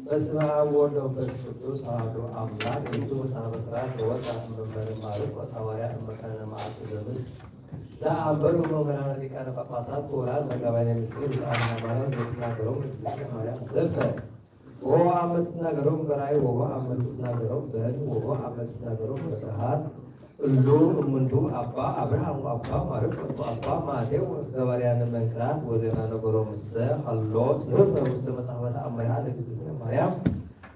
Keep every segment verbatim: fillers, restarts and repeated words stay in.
በስመ አብ ወወልድ ወመንፈስ ቅዱስ አሐዱ አምላክ። ይእቲ መጽሐፈ ሥርዓት ዘወፅአ እምመንበረ ማርቆስ ሐዋርያ እምመካነ መዓልት ዘምስ ዘአንበሩ መምህራነ ሊቃነ ጳጳሳት ክቡራን መጋባያነ ምስጢር ሊቃነ ሃይማኖት ዘትናገሮም እግዝእትነ ማርያም ዘልፈ ወሆ አመ ትትናገሮም በራእይ ወሆ አመ ትትናገሮም በሕልም ወሆ አመ ትትናገሮም በገሃድ እሉ እሙንቱ አባ አብርሃም ወአባ ማርቆስ ወአባ ማቴዎስ ገባርያነ መንክራት ወዜና ነገሮም እሰ ሀሎ ጽሑፈ ውስተ መጽሐፈ ተአምሪሃ ለእግዝእትነ ማርያም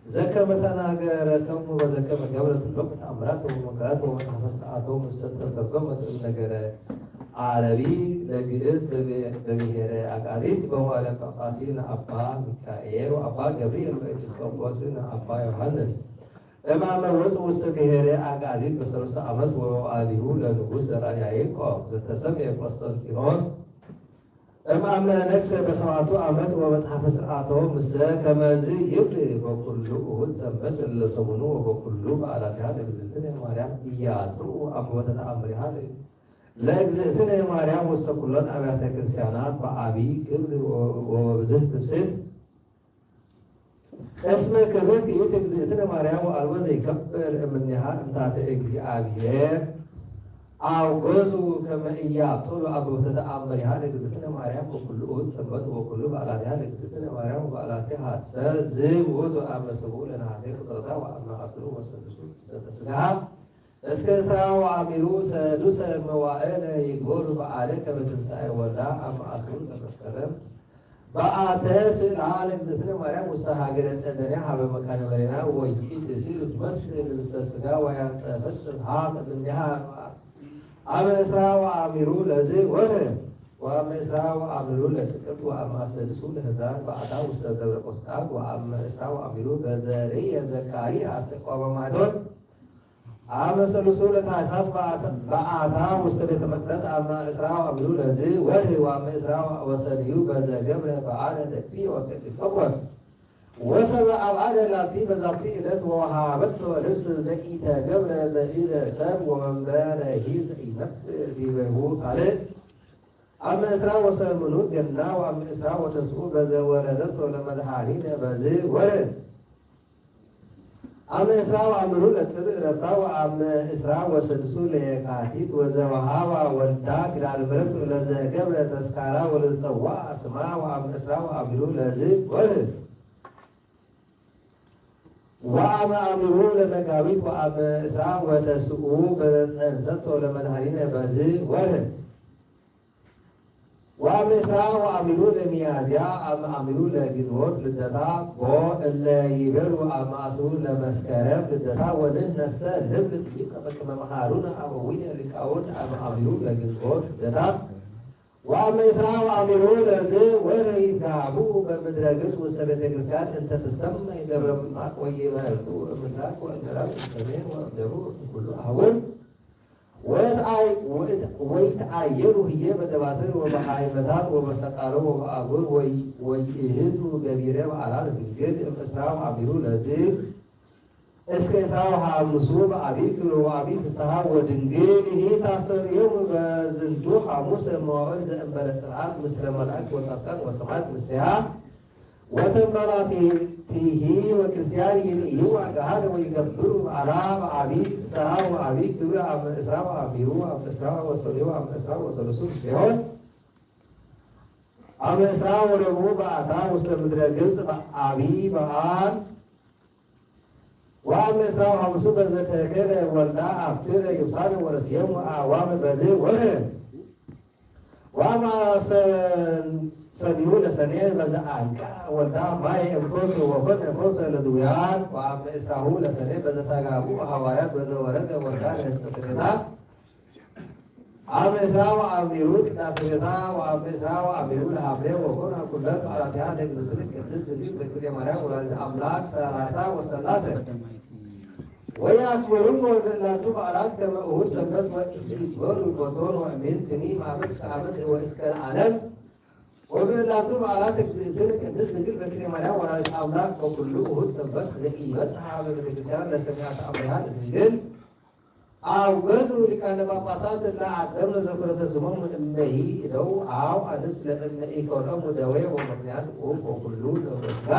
ዘከመ ተናገረቶም ወዘከመ ገብረት እሎም ተአምራት ወመንክራት ወመጽሐፈ ሥርዓቶም እሰ ተተርጎመት እምነገረ አረቢ ለግእዝ በብ-፣ በብሔረ አግአዚት በመዋዕለ ጳጳሲነ አባ ሚካኤል ወአባ ገብርኤል ወኤጲስቆጶስነ አባ ዮሐንስ። እምአመ ወጽኡ ውስተ ብሔረ አግአዚት በሰሉሰ ዓመት ወወአሊሁ ለንጉሥ ዘርአ ያዕቆብ ዘተሰምየ ቆስጠንጢኖስ። እምአመ ነግሰ በሰብዓቱ ዓመት ወመጽሐፈ ሥርዓቶም እሰ ከመዝ ይብል በኩሉ እሁድ ሰንበት እለ ሰሙኑ ወበኩሉ በዓላቲሃ ለእግዝእትነ ማርያም ኢያጽርኡ አንብቦተ ተአምሪሃ ለ-፣ ለእግዝእትነ ማርያም ውስተ ኩሎን አብያተ ክርስቲያናት በአቢ ክብር ወ-፣ ወብዝህ ትምስት። እስመ ክብርት ይእቲ እግዝእትነ ማርያም ወአልቦ ዘይከብር እምኔሃ እምታተ እግዚአብሔር አውገዙ ከመ ኢያብጥሉ አንብቦተ ተአምሪሃ ለእግዝእትነ ማርያም በኩሉ እሁድ ሰንበት ወበኩሉ በዓላቲሃ ለእግዝእትነ ማርያም ወበዓላቲሃ ሰ-፣ ዝውቱ አመ ሰብኡ ለነሐሴ ቁጥረታ ወአመ አስሩ ወሰዱሱ ፍልሰተ ሥጋሃ እስከ እስራ ወአሚሩ ሰዱሰ መዋዕለ ይግበሩ በዓለ ከመ ትንሳኤ ወልዳ አመ አስሩ ለመስከረም። በአተ ስእላ ለእግዝእትነ ማርያም ውስተ ሀገረ ጸደንያ ሀበ መካነ መሬና ወይእቲ ስእሉ ትመስል ልብሰ ሥጋ ወያንጸፈት ጽብሃት እምኔሃ አመ እስራ ወአሚሩ ለዝ ወርህ ወአመ እስራ ወአሚሩ ለጥቅምት ወአመ አሰድሱ ለህዳር በአታ ውስተ ደብረ ቆስጣን ወአመ እስራ ወአሚሩ በዘርየ ዘካርያስ ቆመ ማይቶት አመ ሰሉሱ ለታህሳስ በአት-፣ በአታ ውስተ ቤተ መቅደስ አመ እስራ ወአሚሩ ለዝ ወርህ ወአመ እስራ ወሰልዩ በዘ ገብረ በዓለ ለእግዚኦስ ኤጲስቆጶስ። ወሰበ አብዓደ ላቲ በዛቲ ዕለት ወወሃበቶ ልብስ ዘኢተገብረ በእደ ሰብ ወመንበረሂ ዘኢነብር ዲበሁ ካልእ። አመ እስራ ወሰምኑ ገና ወአመ እስራ ወተስኡ በዘ ወለደቶ ለመድኃኒነ በዝ ወርህ። አመ እስራ ወአሚሩ ለጽር ዕረፍታ ወአመ እስራ ወሰድሱ ለየካቲት ወዘወሃባ ወልዳ ኪዳነ ምሕረት ለዘገብረ ተስካራ ወለዘጸውዓ ስማ ወአመ እስራ ወአሚሩ ለዝ ወርህ። ወአመ አሚሩ ለመጋቢት ወአመ እስራ ወተስኡ በዘጸንሰቶ ለመድኃኒነ በዝ ወርህ። ወአመ እስራ ወአሚሩ ለሚያዝያ አመ አሚሩ ለግንቦት ልደታ ቦ እለ ይቤሉ አመ ዐስሩ ለመስከረም ልደታ ወንሕነሰ ንብል ጥይቀ በከመ መሐሩነ አበዊነ ሊቃውንት አመ አሚሩ ለግንቦት ልደታ ወአመ እስራ ወአሚሩ ለዝ ወርህ ይትጋብኡ በምድረ ግብጽ ውስተ ቤተ ክርስቲያን እንተ ትሰመይ ደብረ ምጥማቅ ወይመጽኡ እምስራቅ ወእምዕራብ ወእምሰሜን ወእምደቡብ እምኩሉ አህውር ወይትአይ-፣ ወይት-፣ ወይትአየኑ ህዬ በደባትር ወበሃይመታት ወበሰቃሎ ወበአጉር ወይ-፣ ወይእህዙ ገቢረ በዓላ ለድንግል እም እስራ ወአሚሩ ለዝ እስከ እስራ ወሐምሱ በአቢ ክብር ወአቢ ፍስሐ ወድንግል ይሂ ታሰርየሙ በዝንቱ ሐሙስ መዋዕል ዘእንበለ ጽርዓት ምስለ መላእክት ወጻድቃን ወሰማዕት ምስሌሃ ወተንባላቲሂ ወክርስቲያን ይርእይዋ ገሃደ ወይገብሩ በዓላ በአቢ ፍስሐ ወአቢ ክብር አመ እስራ ወአሚሩ አመ እስራ ወሰሉሱ አመ እስራ ወሰሉሱ ምስሌሆን አመ እስራ ወረብዑ በአታ ውስተ ምድረ ግብጽ በአቢ በዓል ወአመ እስራ ወሐምሱ በዘተከለ ወልዳ አብትረ ይብሳነ ወረስየሙ አዕዋመ በዝ ወርህ። ወአመ ሰን-፣ ሰኒሁ ለሰኔ በዘአንቃ ወልዳ ማየ እምኮክ ወኮነ ፈውሰ ለድውያን። ወአመ እስራሁ ለሰኔ በዘተጋብኡ ሐዋርያት በዘወረደ ወልዳ ለህንጸተ ቤታ አመ እስራ ወአሚሩ ቅዳሴ ቤታ ወአመ እስራ ወአሚሩ ለሐምሌ ወኮና ኩለን በዓላቲሃ ለእግዝእትነ ቅድስት ድንግል በክልኤ ማርያም ወላዲተ አምላክ ሠላሳ ወሠላሰ። ወያክብሩ ወለእላንቱ በዓላት ከመ እሁድ ሰንበት ወኢይትበሩ ቦቶን ወእምንትኒ እምአመት እስከ አመት ወእስከ ለዓለም። ወበእላንቱ በዓላት እግዝእትነ ቅድስት ድንግል በክልኤ ማርያም ወላዲተ አምላክ በኩሉ እሁድ ሰንበት ዘኢበጽሐ በቤተክርስቲያን ለሰሚዐ ተአምሪሃ ለድንግል አውገዙ ሊቃነ ጳጳሳት እለ አቅደምነ ዘክሮተ ስሞሙ እምሂ እደው አው አንስት ለእመ ኢኮኖሙ ደዌ ወምክንያት ውእቱ ወኩሉ ነውረ ሥጋ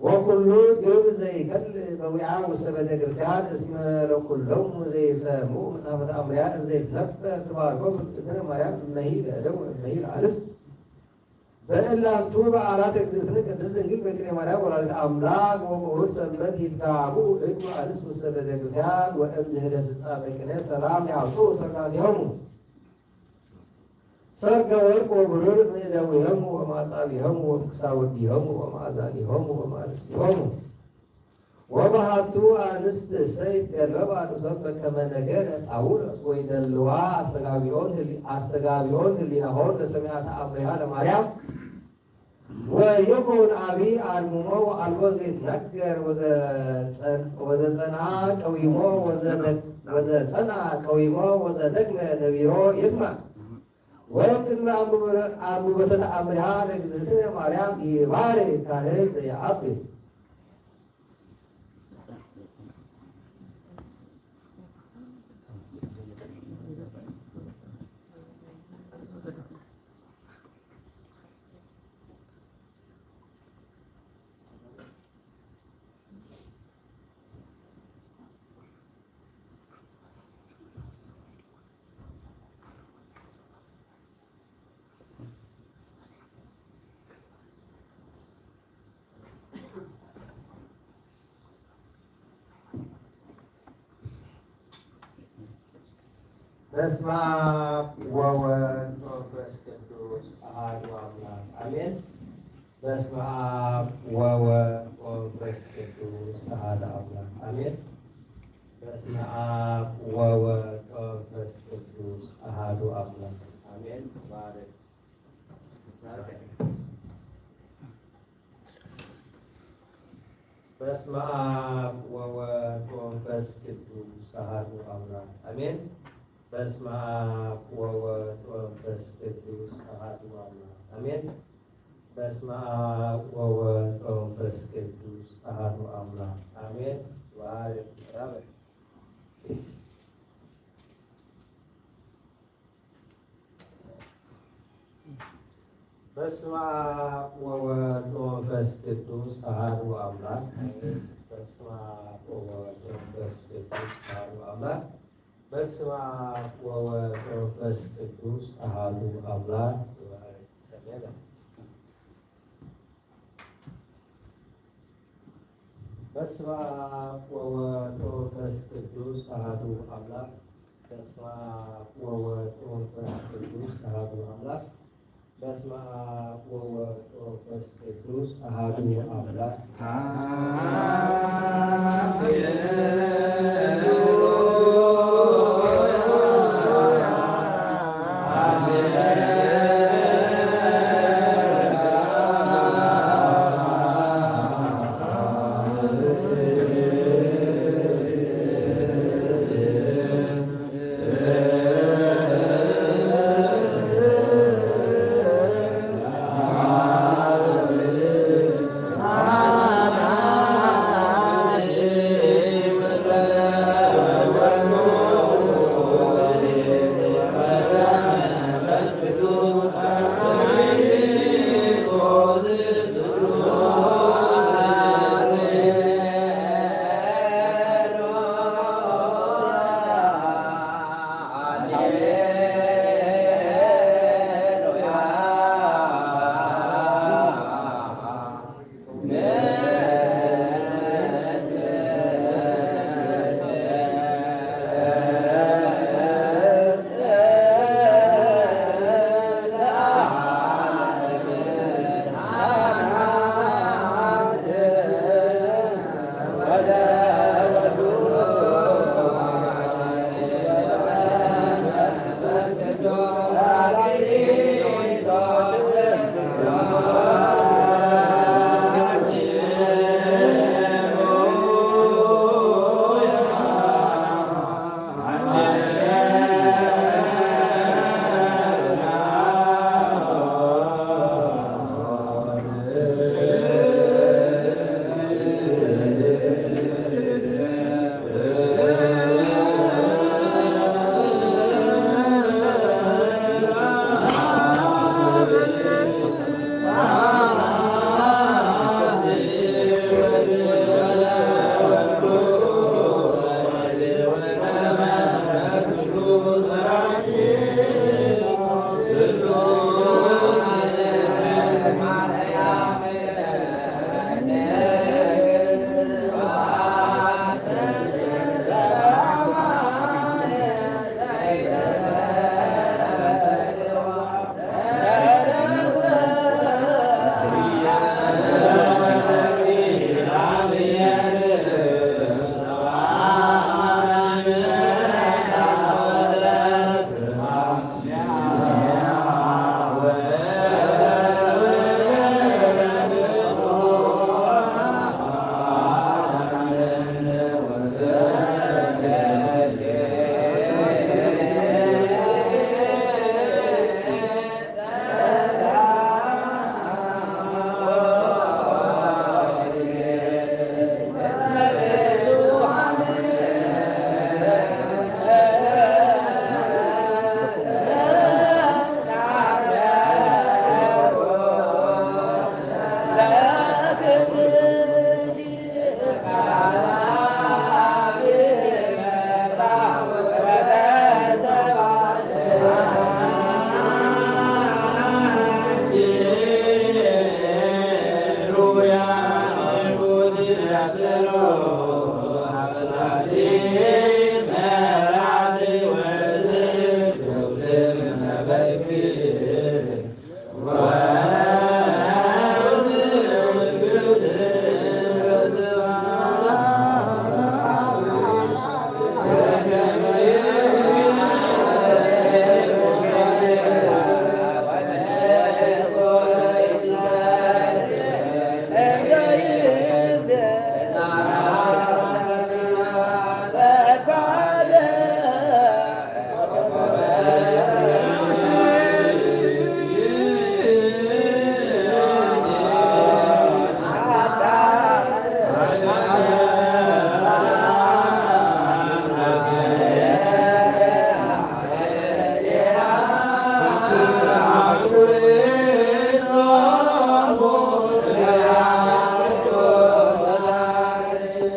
ወኩሉ ግብር ዘይከል በዊዓ ውስተ ቤተ ክርስቲያን እስመ ለኩሎሙ ዘይሰምዑ መጽሐፈ ተአምሪሃ እንዘ ይትነበእ ትባርኮሙ እግዝእትነ ማርያም እምሂ ለእደው እምሂ ለአንስት። በእላንቱ በዓላት እግዝእትነ ቅድስት ድንግል በክልኤ ማርያም ወላዲተ አምላክ ወበእሁድ ሰንበት ይትጋብኡ እድ ወአንስት ውስተ ቤተ ክርስቲያን ወእምድህረ ፍጻሜ ቅኔ ሰላም ያውፅኡ ሰርናቲሆሙ ሰርገ ወርቅ ወብሩር እምእደዊሆሙ ወእምአጻብዒሆሙ ወእምክሳውዲሆሙ ወእምአዛኒሆሙ ወእምአንስቲሆሙ። ወበሃቱ አንስት ሰይፍ ገልበባ ንሶም በከመ ነገረ ጳውሎስ ወይደልዋ አስተጋቢኦን ህሊ-፣ አስተጋቢኦን ህሊናሆን ለሰሚዐ ተአምሪሃ ለማርያም። ወይኩን አቢ አርምሞ ወአልቦ ዘይትነገር ወዘጸን-፣ ወዘጸንአ ቀዊሞ ወዘደ-፣ ወዘጸንአ ቀዊሞ ወዘደግመ ነቢሮ ይስማዕ። ወእምቅድመ አንብቦተ ተአምሪሃ ለእግዝእትነ ማርያም ይባርክ ካህን ዘየዐቢ። በስመ አብ ወወልድ ወመንፈስ ቅዱስ አሐዱ አምላክ አሜን። በስመ አብ ወወልድ ወመንፈስ ቅዱስ አሐዱ አምላክ አሜን። በስመ አብ ወወልድ ወመንፈስ ቅዱስ አሐዱ አምላክ አሜን። ባርክ። በስመ አብ ወወልድ ወመንፈስ ቅዱስ አሐዱ አምላክ አሜን። በስመ አብ ወወልድ ወመንፈስ ቅዱስ አሐዱ አምላክ አሜን። በስመ አብ ወወልድ ወመንፈስ ቅዱስ አሐዱ አምላክ አሜን። ባርክ። በስመ አብ ወወልድ ወመንፈስ ቅዱስ አሐዱ አምላክ። በስመ አብ ወወልድ ወመንፈስ ቅዱስ አሐዱ አምላክ። በስመ አብ ወወልድ ወመንፈስ ቅዱስ አሐዱ አምላክ። ሰሜነ። በስመ አብ ወወልድ ወመንፈስ ቅዱስ አሐዱ አምላክ። በስመ አብ ወወልድ ወመንፈስ ቅዱስ አሐዱ አምላክ። በስመ አብ ወወልድ ወመንፈስ ቅዱስ አሐዱ አምላክ።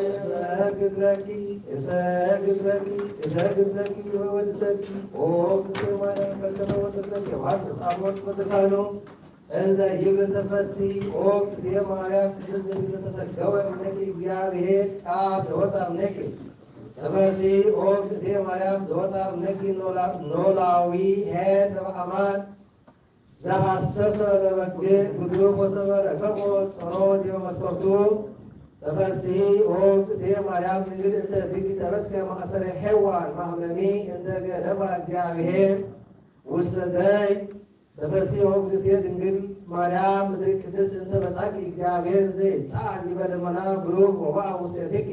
እሰግድ ለኪ፣ እሰግድ ለኪ፣ እሰግድ ለኪ ወእወድሰኪ ኦ እግዝእትየ ማርያም በከመ ወደሰኪ ዮሐንስ አፈወርቅ በልሳኑ እንዘ ይብል ተፈሲ ኦ እግዝእትየ ማርያም ቅድስት ዘተሰገወ እምኔኪ እግዚአብሔር ቃል ዘወፅአ እምኔኪ። ተፈሲ ኦ እግዝእትየ ማርያም ዘወፅአ እምኔኪ ኖላ-፣ ኖላዊ ኄር ዘበአማን ዘሐሰሶ ለበግ ጉድፍ ወሰመረ ከሞ ጸሮ ዲበ መትከፍቱ። ተፈስሒ ኦ እግዝእትየ ማርያም ድንግል እንተ ብኪ ጠበትከ ማእሰረ ሔዋን ማህመሚ እንተ ገደፋ እግዚአብሔር ውሰደይ። ተፈስሒ ኦ እግዝእትየ ድንግል ማርያም ምድር ቅድስት እንተ በጻኪ እግዚአብሔር ዘይጻእ ዲበ ደመና ብሩክ ወበአ ውስቴትኪ።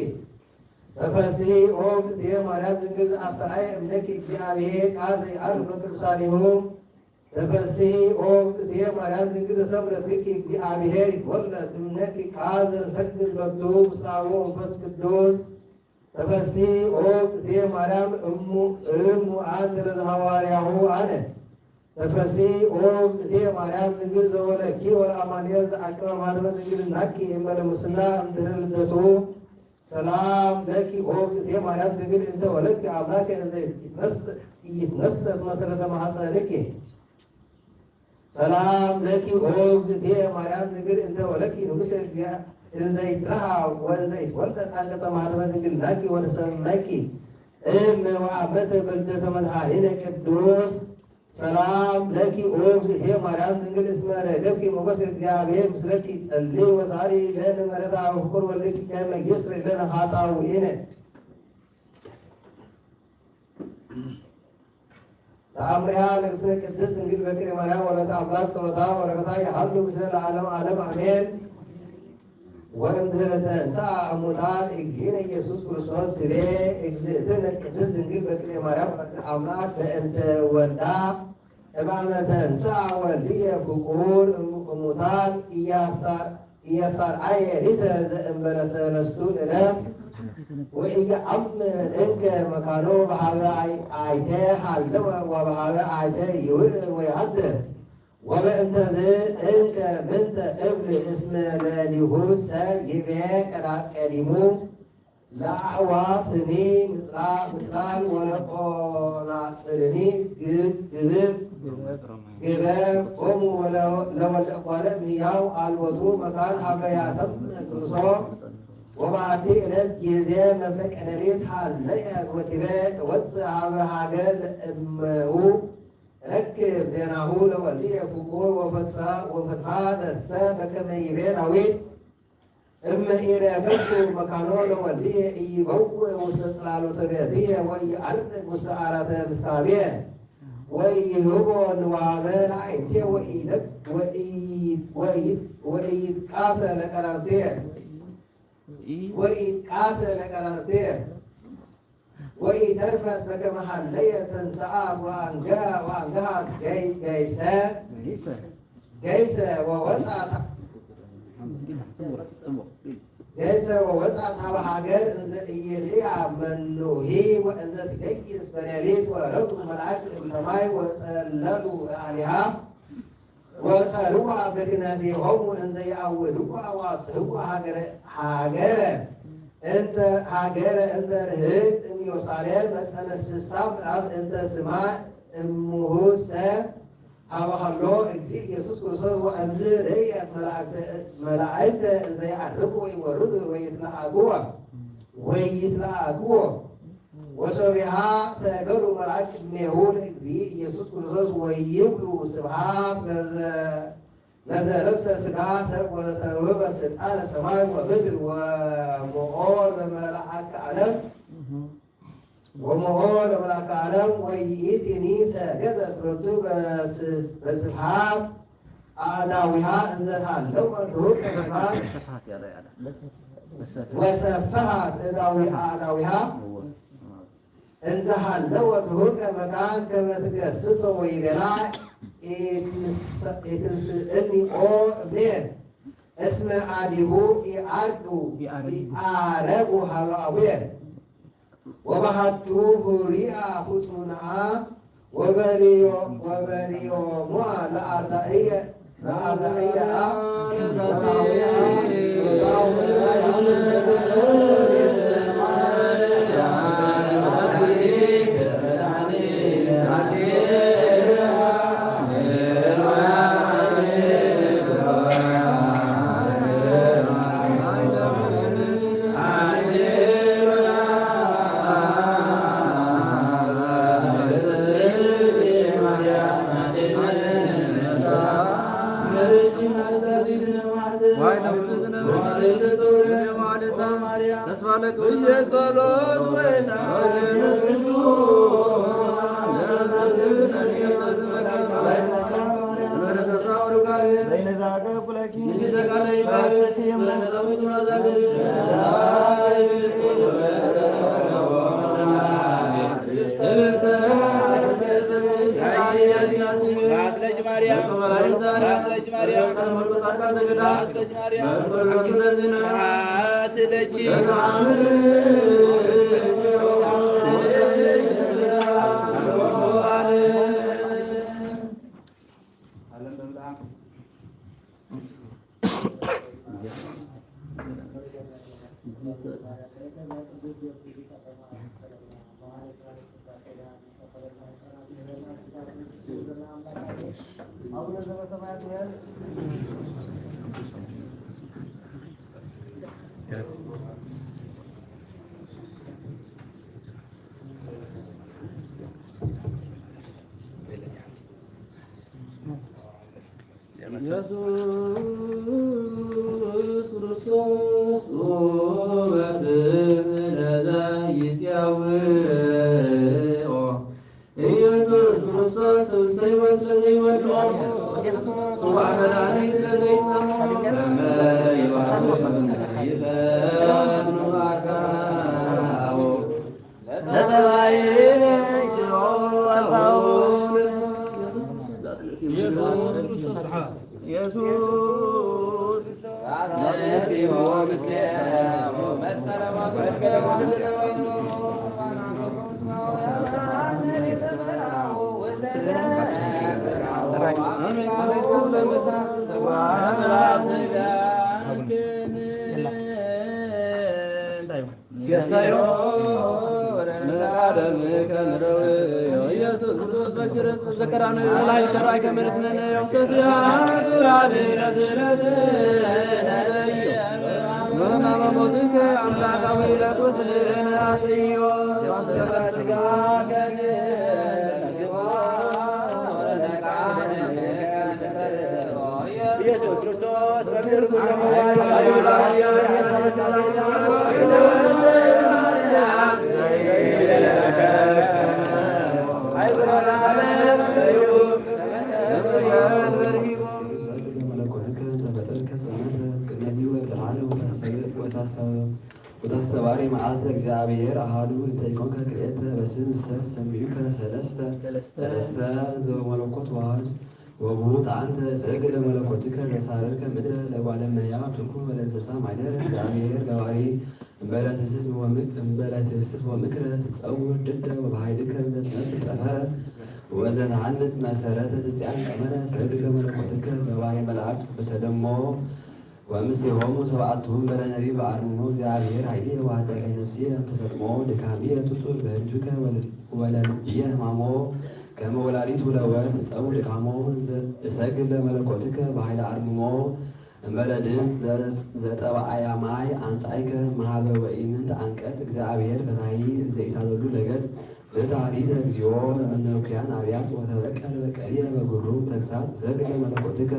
ተፈስሒ ኦ እግዝእትየ ማርያም ድንግል ዘአስተርአየ እምኔኪ እግዚአብሔር ቃል ዘይዐርፍ በቅዱሳኒሁ። ተፈስሒ ኦ እግዝእትየ ማርያም ድንግል ዘሰምረ ብኪ እግዚአብሔር ይትወለድ እምኔኪ ቃል ዘንሰግድ ሎቱ ምስለ አብ ወመንፈስ ቅዱስ። ተፈስሒ ኦ እግዝእትየ ማርያም እሙ፣ እሙ አንቲ ለዘሐዋርያሁ አነ። ተፈስሒ ኦ እግዝእትየ ማርያም ድንግል ዘወለድኪ ወልደ አማኑኤል ዘአቅበ ማህተመ ድንግልናኪ እምበለ ሙስና እምድህረ ልደቱ። ሰላም ለኪ ኦ እግዝእትየ ማርያም ድንግል እንተ ወለድኪ አምላከ እንዘ ኢይትነሰት መሰረተ ማህፀንኪ። ሰላም ለኪ ኦ እግዝእትየ ማርያም ድንግል እንተ ወለድኪ ንጉሰ እግዚአ እንዘ ይትረሃ ወእንዘ ይትወለድ አንቀጸ ማህተመ ድንግልናኪ ወተሰመኪ እም ወአመተ በልደተ መድኃኒነ ቅዱስ። ሰላም ለኪ ኦ እግዝእትየ ማርያም ድንግል እስመ ረከብኪ ሞገሰ እግዚአብሔር ምስለኪ ጸሊ ወሳሊ ለነ ምሕረታ ወፍቁር ወልድኪ ከመ ይስሪ ለነ ኃጣውኢነ። ተአምሪሃ ለእግዝእትነ ቅድስት ድንግል በክለ ማርያም ወለተ አምላክ ጸሎታ ወበረከታ ይሃሉ ምስለ ለዓለም ዓለም አሜን። ወእምድህረ ተንሥአ እሙታን እግዚእነ ኢየሱስ ክርስቶስ ትቤ እግዝእትነ ቅድስት ድንግል በክለ ማርያም ወለተ አምላክ በእንተ ወልዳ እማመ ተንሥአ ወልድየ ፍቁር እሙ-፣ እሙታን ኢያሳር-፣ ኢያሳርአየ ሊተ ዘእንበለ ሰለስቱ እለት ወኢየአምር እንከ መካኖ በሃበ አይ-፣ አይተ ሀለወ ወበሃበ አይተ ይውእ ወይሃድር። ወበእንተዝ እንከ ምንተ እብል እስመ ለሊሁሰ ይቤ ቀዳ-፣ ቀዲሙ ለአዕዋፍኒ ምጽላ-፣ ምጽላል ወለቆናጽልኒ ግብ-፣ ግብብ ግበቦሙ ወለ-፣ ለወልደ እጓለ እምሕያው አልቦቱ መካን ሀበ ያሰምዕ ርእሶ። ወበአዲ እለት ጊዜ መንፈቀ ሌሊት ሀለየት ወትቤ እወጽእ ሀበ ሀገር ለእመሁ ረክብ ዜናሁ ለወልድየ ፍቁር ወፈትፋ-፣ ወፈትፋተሰ በከመ ይቤ ዳዊት። እመ ኢረከብኩ መካኖ ለወልድየ ኢይበውእ ውስተ ጽላሎተ ቤትየ ወኢዐርግ ውስተ አራተ ምስካብየ ወኢይህቦ ንዋመ ለአዕይንትየ ወኢይደግ-፣ ወኢይ-፣ ወኢይ-፣ ወኢይትቃሰ ለቀራርብትየ ወኢይትቃሰ ለቀራርብትየ። ወኢተርፈት በከመ ሀለየት ተንሰአት ወአንገ-፣ ወአንገሃት ገይ-፣ ገይሰ፣ ገይሰ ወወጻት፣ ገይሰ ወወጻት ሀበ ሀገር እንዘ ኢይርእያ መኑሂ ወእንዘ ትገይስ በሌሊት ወረዱ መላእክት እምሰማይ ወጸለሉ ለአሊሃ። ወጸርዋ በክናፊሆሙ እንዘ ይአውድዋ ወአብጽሕዋ ሀገረ፣ ሀገረ እንተ፣ ሀገረ እንተ ርህቅት እምኢየሩሳሌም መጠነ ስሳ ምዕራፍ እንተ ስማ እሙሁሰ ሀበ ሀሎ እግዚእ ኢየሱስ ክርስቶስ ወእምዝ ርእየት መላእክተ፣ መላእክተ እንዘ ይዐርጉ ወይወርዱ ወይትለአክዎ፣ ወይትለአክዎ። ወሶቢሃ ሰገዱ መላእክት ቅድሜሁ ለእግዚእ ኢየሱስ ክርስቶስ ወይብሉ ስብሐት ለዘ-፣ ለዘለብሰ ሥጋ ሰብ ወዘተውህበ ስልጣነ ሰማይ ወምድር ወሞኦ ለመልአከ ዓለም፣ ወሞኦ ለመልአከ ዓለም ወይእቲኒ ሰገደት ሎቱ በስ-፣ በስብሐት አእዳዊሃ እንዘ ሀለወት ርሁቀ በስብሐት ወሰፈሐት እዳዊ-፣ አእዳዊሃ እንዘ ሀለወት ርሁቀ መካን ከመ ትገስጾ ወይቤላ ኢትንስ-፣ ኢትንስእኒ ኦ እምኔ እስመ አዲሁ ኢዐርጉ፣ ኢዐረጉ ሀበ አቡየ። ወበሀቱ ሁሪአ ፍጡናአ ወበልዮ-፣ ወበልዮሙአ ለአርዳኢየ፣ ለአርዳኢየአ ወለአቡየአ። ተስፋ ለክብር ጸሎት ወይና ኢየሱስ ክርስቶስ ውበትን ለዘ ይጼውኦ። ኢየሱስ ክርስቶስ ውስተ ሕይወት ለዘ ይወድቆ። ጽዋ መድኃኒት ለዘ ይሰሞ። ከመ ይባርክ ይፈኑ አርካው። ኢየሱስ ክርስቶስ። ኢየሱስ። ኢየሱስ ክርስቶስ በግር ዘከራነ ላይ ተራይ ከመርትነነ ዮክሰስ ያሱራቢ ለዝለትነ ለዮ። መማመሞትከ አምላካዊ ለቁስልነ አጥዮ። ኢየሱስ ክርስቶስ በግር ጉዞ ቅዱስ ዘእግዚእ መለኮትከ እንተ ፈጠርከ ጸልመተ ቅድመ ዚወ ብርሃነ ወታስተባሪ መዓልተ እግዚአብሔር አሃዱ እንተ ኢኮንከ ክልኤተ በስም እሰ ሰሚዑከ ሰለስተ ሰለስተ ዘበመለኮት ዋህድ ወብሁት አንተ እሰግድ ለመለኮትከ ዘሳረርከ ምድረ ለጓለ እመሕያው ትኩን ወለእንስሳ ማይደር። እግዚአብሔር ገባሪ እምበለ ትስስ ወምክ-፣ እምበለ ትስስ ወምክረ ትጸውር ድደ ወበኃይልከ እንዘ ትነብር ጠፈረ ወዘተሐንጽ መሰረተ ትጽያን ቀመረ። እሰግድ ለመለኮትከ ገባሪ መላእክት በተደሞ ወምስሌሆሙ ሰብዓቱ እምበለ ነቢብ በአርምሞ። እግዚአብሔር ኃይልየ ወኃጣውየ ነፍስየ እምተሰጥሞ ድካምየ ትጹር በህልዩከ ወለ-፣ ወለልብየ ህማሞ ከመ ወላዲቱ ለወልድ ትጸውር ድካሞ። እሰግድ ለመለኮትከ በኃይለ አርምሞ እምበለ ድምፅ ዘ-፣ ዘጠባእያ ማይ አንጻይከ መሃበ ወኢምንት አንቀጽ። እግዚአብሔር ፈታሒ ዘኢታደሉ ለገጽ ፍትሐ ሊተ እግዚኦ እምነ እኩያን አብያት ወተበቀል በቀልየ በግሩም ተግሳጽ። እሰግድ ለመለኮትከ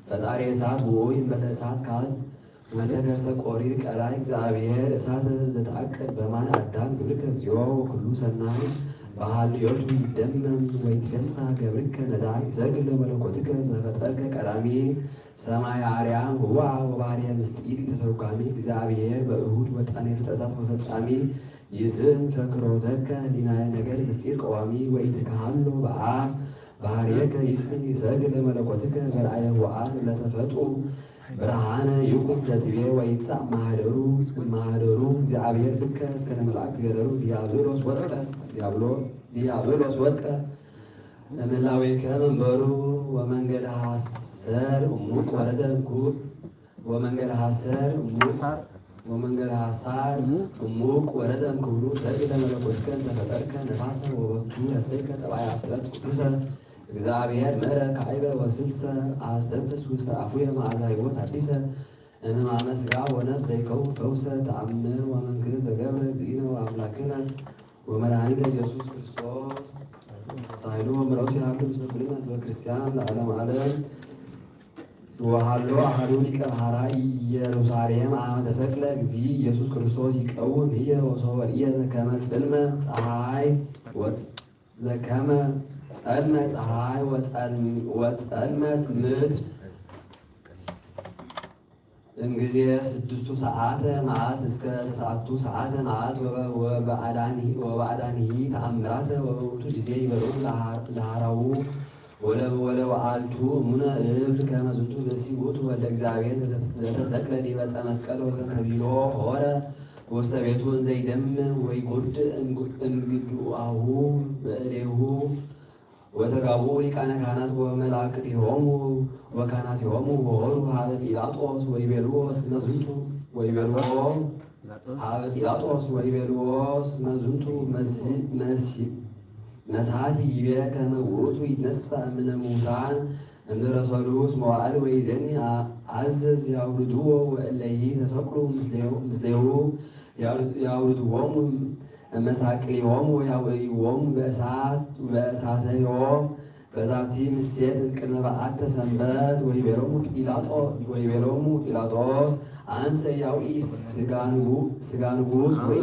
ፈጣሪ እሳት ውኡይ እምበለ እሳት ካል ውስተ ከርሰ ቆሪር ቀላይ። እግዚአብሔር እሳት ዘተአቅብ በማይ አዳም ግብርከ እግዚኦ ወኩሉ ሰናይ በሃልዮቱ ይደመም ወይትፌሳ ገብርከ ነዳይ። እሰግድ ለመለኮትከ ዘፈጠርከ ቀዳሚ ሰማየ አርያም ህዋ ወባህርየ ምስጢር ተተርጓሚ። እግዚአብሔር በእሁድ ወጣኔ ፍጥረታት ወፈጻሚ ይስን ፈክሮተከ ህሊናየ ነገር ምስጢር ቀዋሚ ወኢትከሃሎ በአፍ ባህርየከ ይስን። ይሰግድ ለመለኮትከ በራእየ ህወአት ለተፈጡ ብርሃነ ይኩን ዘትቤ ወይምጻእ ማህደሩ። ማህደሩ እግዚአብሔር ብከ እስከ ለመላእክት ገደሩ። ዲያብሎስ ወድቀ፣ ዲያብሎ-፣ ዲያብሎስ ወድቀ እምላዌከ መንበሩ። ወመንገለ ሐሰር እሙቅ ወረደ እምኩ-፣ ወመንገለ ሐሰር እሙቅ፣ ወመንገለ ሐሳር እሙቅ ወረደ እምክብሩ። እሰግድ ለመለኮትከ እንተ ፈጠርከ ነፋሰ ወበኩ ረሰይከ ጠባየ ፍጥረት ቅዱሰ። እግዚአብሔር ምዕረ ካዕበ ወስልሰ አስተንፍስ ውስተ አፉየ መዓዛ ሕይወት አዲሰ። እምሕማመ ሥጋ ወነፍስ ዘይከውን ፈውሰ ተአምር ወመንክር ዘገብረ እግዚእነ ወአምላክነ ወመድኃኒነ ኢየሱስ ክርስቶስ። ሳይሉ ወምሕረቱ ያሉ ምስለ ኩልነ ህዝበ ክርስቲያን ለዓለመ ዓለም። ወሀሎ አሐዱ ሊቀ ባሕራ ኢየሩሳሌም አመ ተሰቅለ እግዚእ ኢየሱስ ክርስቶስ ይቀውም ህየ ወሶበ ርኢየ ዘከመ ጽልመ ጸሓይ ወ- ዘከመ ጸልመ ጸሓይ ወጸልም- ወጸልመት ምድር እምጊዜ ስድስቱ ሰዓተ መዓት እስከ ተስዓቱ ሰዓተ መዓት ወበ- ወበአዳኒ- ወበአዳኒሂ ተአምራተ ወበውእቱ ጊዜ ይበልዑ ለሃ- ለሃራሁ ወለ- ወለወአልቱ እሙነ እብል ከመ ዝንቱ ብእሲ ውእቱ ወልደ እግዚአብሔር ዘተሰቅለ ዲበ ዕፀ መስቀል ወዘተቢሎ ሆረ ውስተ ቤቱ እንዘ ይደምም ወይጉርድ እንግ- እንግዱአሁ በእዴሁ። ወተጋብኡ ሊቃነ ካህናት ወመላእክቲሆሙ ወካህናቲሆሙ ወሆሩ ሀበ ጲላጦስ ወይቤልዎ እስመ ዝንቱ ወይቤልዎ ሀበ ጲላጦስ ወይቤልዎ እስመ ዝንቱ መሲ- መሲ- መሳቲ ይቤ ከመ ውእቱ ይትነሳ እምነ ሙታን እምድረ ሠሉስ መዋዕል ወይዜኒ አ- አዝዝ ያውርድዎ ወእለሂ ተሰቅሉ ምስሌሁ- ምስሌሁ ያውርድ- ያውርድዎሙ እመሳቅሊሆሙ ወያውእይዎሙ በእሳት በእሳተ ዮም በዛቲ ምሴት እምቅድመ በዓተ ሰንበት ወይቤሎሙ ጲላጦ- ወይቤሎሙ ጲላጦስ አንሰ ያውኢ ስጋ ንጉ- ስጋ ንጉስ ወይ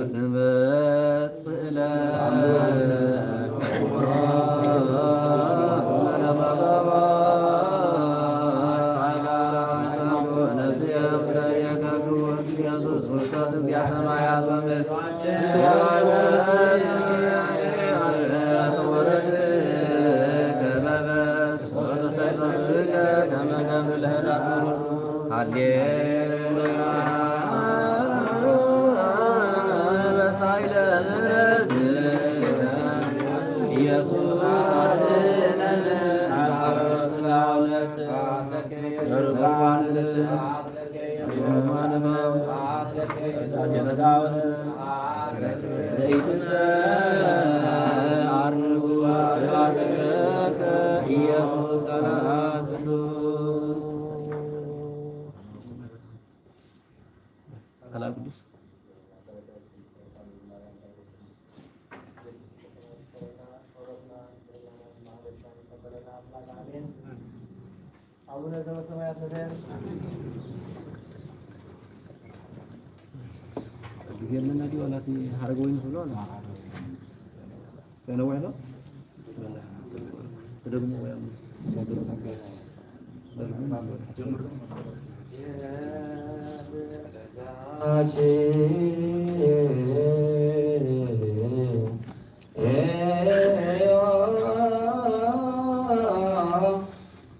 አቡነ ዘበሰማያት ሆይ። ጊዜ ምን ነው ዲዮላት ሀረገ ወይን ብሎ ነው። ከነወ ነው። ደግሞ ወይም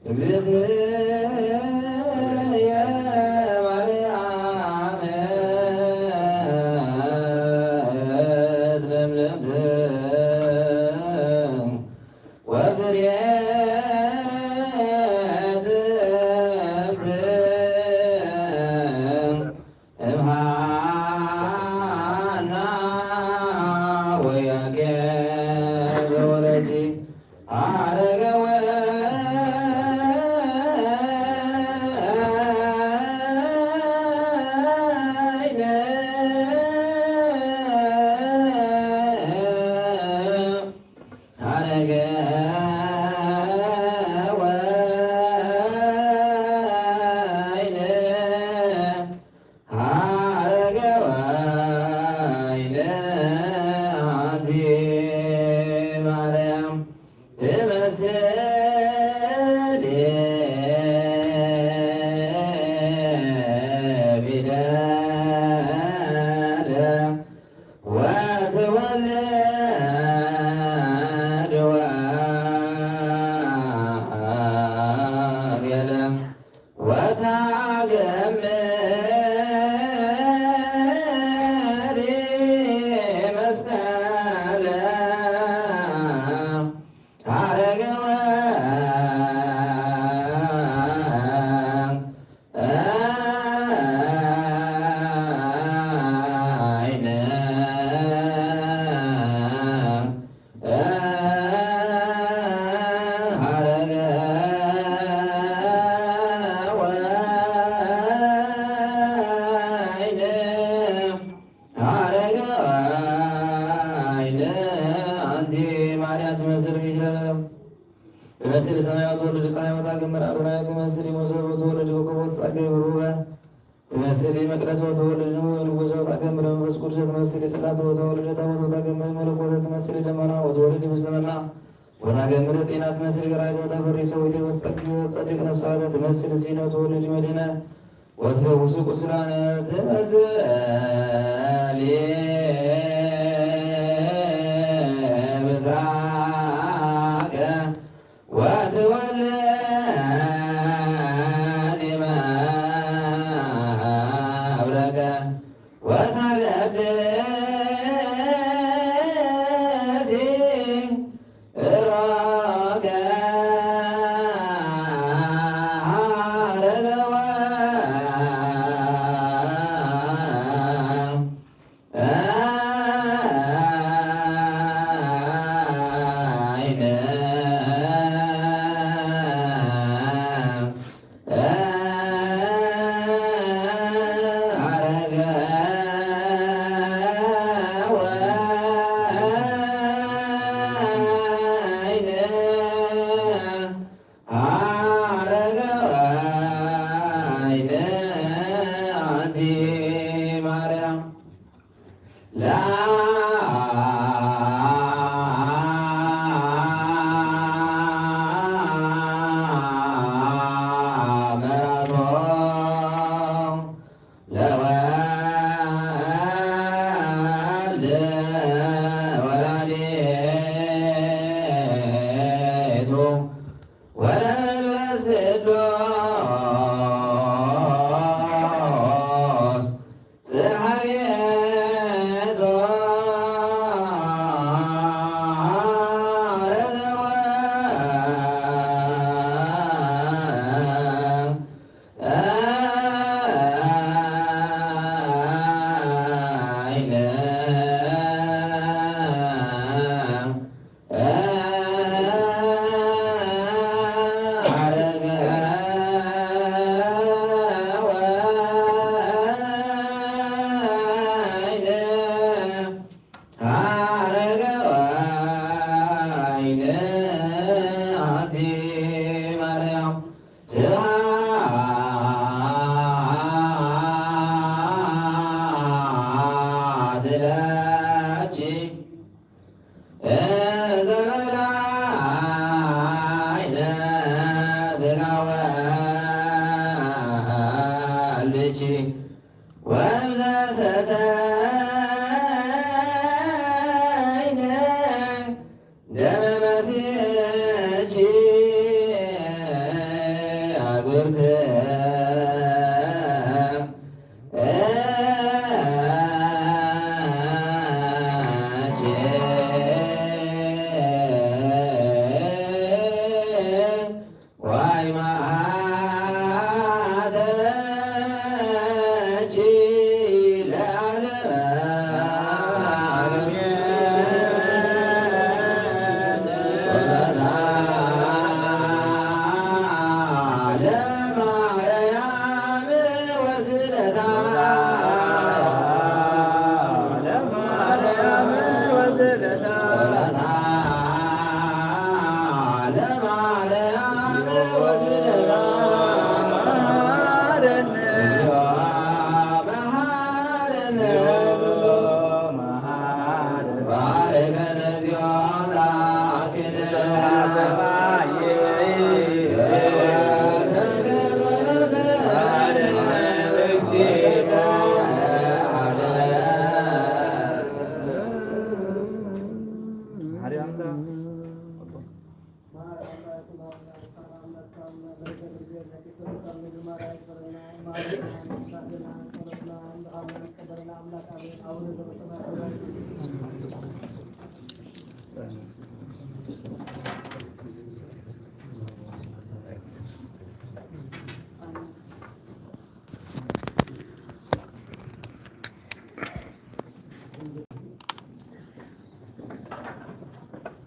እግዝእትየ ማርያም ለምለምት ወፍሬ ትምት እምሃና ወታገምር አዶናይ ትመስሊ ሞሰብ ወተወልዲ ኮከብ ወትጻገቢ ሩበ ትመስሊ መቅደስ ወተወልዲ ንጉሰ ወታገምር መንፈስ ቅዱስ ትመስሊ ጽላት ወተወልዲ ታቦት ወታገምር መለኮት ትመስሊ ደመና ወተወልዲ ምስለ መና ወታገምር ጤና ትመስሊ ገራይት ወታፈሪ ሰዊት ወትጸግቢ ወትጸድቅ ነፍሳተ ትመስሊ ሲነ ወተወልዲ መድህነ ወትፈውስ ቁስላነ ትመስሊ ምስራቀ ወትወልድ መብረቀ ወታለብሲ ሮገ አረገወ አይነ አረገ ወአይነ አረገ ወአይነ አንቲ ማርያም ለአመራቶ ለወልድ ወላዲቱ ወለመንፈስ ቅዱስ ጽርሐ ቤቱ አረገወ አይነ አረገ ወአይነ አረገ ወአይነ አንቲ ማርያም ስብሐት ለኪ እንዘ በላዕነ ሥጋ ወልድኪ ወእንዘ ሰተይነ ደመ መሲሕኪ አጉርት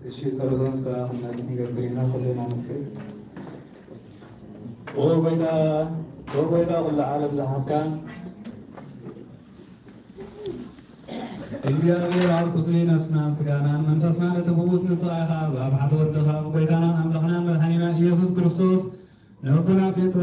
እሺ፣ ጸሎተ ንስሐ ኩላችን እንገብር ኢና፣ ኩልና ንስገድ። ኦ ጎይታ፣ ኦ ጎይታ፣ ኩሉ ዓለም ዝሓዝካ እግዚኣብሔር፣ ኣብ ቁጽሪ ነፍስናን ስጋናን መንፈስናን እትፍውስ ንስኻ ኢኻ። ብኣብ ሓደ ወድኻ፣ ብጎይታናን ኣምላኽናን መድሓኒናን ኢየሱስ ክርስቶስ Раббана бетва